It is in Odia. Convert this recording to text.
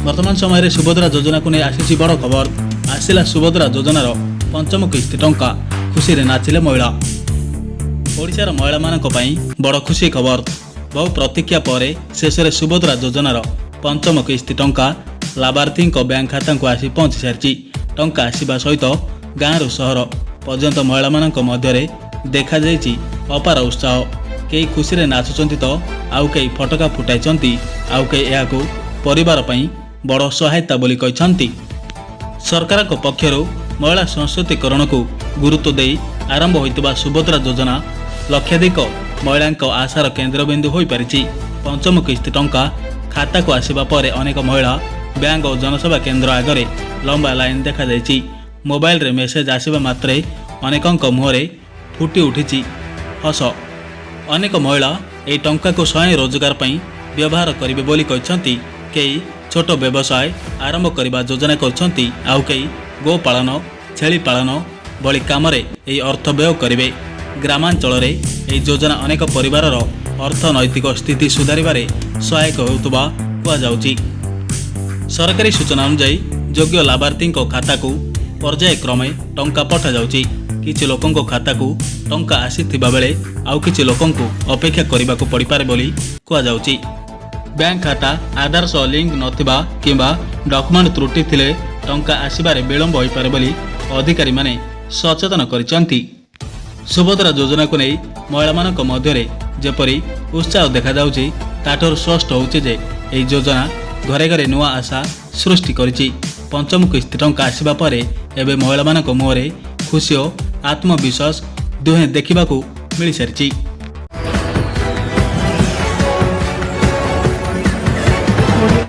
ବର୍ତ୍ତମାନ ସମୟରେ ସୁଭଦ୍ରା ଯୋଜନାକୁ ନେଇ ଆସିଛି ବଡ଼ ଖବର। ଆସିଲା ସୁଭଦ୍ରା ଯୋଜନାର ପଞ୍ଚମ କିସ୍ତି ଟଙ୍କା, ଖୁସିରେ ନାଚିଲେ ମହିଳା। ଓଡ଼ିଶାର ମହିଳାମାନଙ୍କ ପାଇଁ ବଡ଼ ଖୁସି ଖବର। ବହୁ ପ୍ରତୀକ୍ଷା ପରେ ଶେଷରେ ସୁଭଦ୍ରା ଯୋଜନାର ପଞ୍ଚମ କିସ୍ତି ଟଙ୍କା ଲାଭାର୍ଥୀଙ୍କ ବ୍ୟାଙ୍କ ଖାତାକୁ ଆସି ପହଞ୍ଚି ସାରିଛି। ଟଙ୍କା ଆସିବା ସହିତ ଗାଁରୁ ସହର ପର୍ଯ୍ୟନ୍ତ ମହିଳାମାନଙ୍କ ମଧ୍ୟରେ ଦେଖାଯାଇଛି ଅପାର ଉତ୍ସାହ। କେହି ଖୁସିରେ ନାଚୁଛନ୍ତି ତ ଆଉ କେହି ଫଟକା ଫୁଟାଇଛନ୍ତି, ଆଉ କେହି ଏହାକୁ ପରିବାର ପାଇଁ ବଡ଼ ସହାୟତା ବୋଲି କହିଛନ୍ତି। ସରକାରଙ୍କ ପକ୍ଷରୁ ମହିଳା ସଶକ୍ତିକରଣକୁ ଗୁରୁତ୍ୱ ଦେଇ ଆରମ୍ଭ ହୋଇଥିବା ସୁଭଦ୍ରା ଯୋଜନା ଲକ୍ଷାଧିକ ମହିଳାଙ୍କ ଆଶାର କେନ୍ଦ୍ରବିନ୍ଦୁ ହୋଇପାରିଛି। ପଞ୍ଚମ କିସ୍ତି ଟଙ୍କା ଖାତାକୁ ଆସିବା ପରେ ଅନେକ ମହିଳା ବ୍ୟାଙ୍କ ଓ ଜନସେବା କେନ୍ଦ୍ର ଆଗରେ ଲମ୍ବା ଲାଇନ୍ ଦେଖାଯାଇଛି। ମୋବାଇଲରେ ମେସେଜ ଆସିବା ମାତ୍ରେ ଅନେକଙ୍କ ମୁହଁରେ ଫୁଟି ଉଠିଛି ହସ। ଅନେକ ମହିଳା ଏହି ଟଙ୍କାକୁ ସ୍ୱୟଂ ରୋଜଗାର ପାଇଁ ବ୍ୟବହାର କରିବେ ବୋଲି କହିଛନ୍ତି। କେହି ଛୋଟ ବ୍ୟବସାୟ ଆରମ୍ଭ କରିବା ଯୋଜନା କରୁଛନ୍ତି, ଆଉ କେହି ଗୋପାଳନ, ଛେଳି ପାଳନ ଭଳି କାମରେ ଏହି ଅର୍ଥ ବ୍ୟୟ କରିବେ। ଗ୍ରାମାଞ୍ଚଳରେ ଏହି ଯୋଜନା ଅନେକ ପରିବାରର ଅର୍ଥନୈତିକ ସ୍ଥିତି ସୁଧାରିବାରେ ସହାୟକ ହେଉଥିବା କୁହାଯାଉଛି। ସରକାରୀ ସୂଚନା ଅନୁଯାୟୀ, ଯୋଗ୍ୟ ଲାଭାର୍ଥୀଙ୍କ ଖାତାକୁ ପର୍ଯ୍ୟାୟକ୍ରମେ ଟଙ୍କା ପଠାଯାଉଛି। କିଛି ଲୋକଙ୍କ ଖାତାକୁ ଟଙ୍କା ଆସିଥିବା ବେଳେ ଆଉ କିଛି ଲୋକଙ୍କୁ ଅପେକ୍ଷା କରିବାକୁ ପଡ଼ିପାରେ ବୋଲି କୁହାଯାଉଛି। ବ୍ୟାଙ୍କ ଖାତା ଆଧାର ସହ ଲିଙ୍କ ନଥିବା କିମ୍ବା ଡକୁମେଣ୍ଟ ତ୍ରୁଟି ଥିଲେ ଟଙ୍କା ଆସିବାରେ ବିଳମ୍ବ ହୋଇପାରେ ବୋଲି ଅଧିକାରୀମାନେ ସଚେତନ କରିଛନ୍ତି। ସୁଭଦ୍ରା ଯୋଜନାକୁ ନେଇ ମହିଳାମାନଙ୍କ ମଧ୍ୟରେ ଯେପରି ଉତ୍ସାହ ଦେଖାଯାଉଛି, ତାଠାରୁ ସ୍ପଷ୍ଟ ହେଉଛି ଯେ ଏହି ଯୋଜନା ଘରେ ଘରେ ନୂଆ ଆଶା ସୃଷ୍ଟି କରିଛି। ପଞ୍ଚମ କିସ୍ତି ଟଙ୍କା ଆସିବା ପରେ ଏବେ ମହିଳାମାନଙ୍କ ମୁହଁରେ ଖୁସି ଓ ଆତ୍ମବିଶ୍ୱାସ ଦୁହେଁ ଦେଖିବାକୁ ମିଳିସାରିଛି।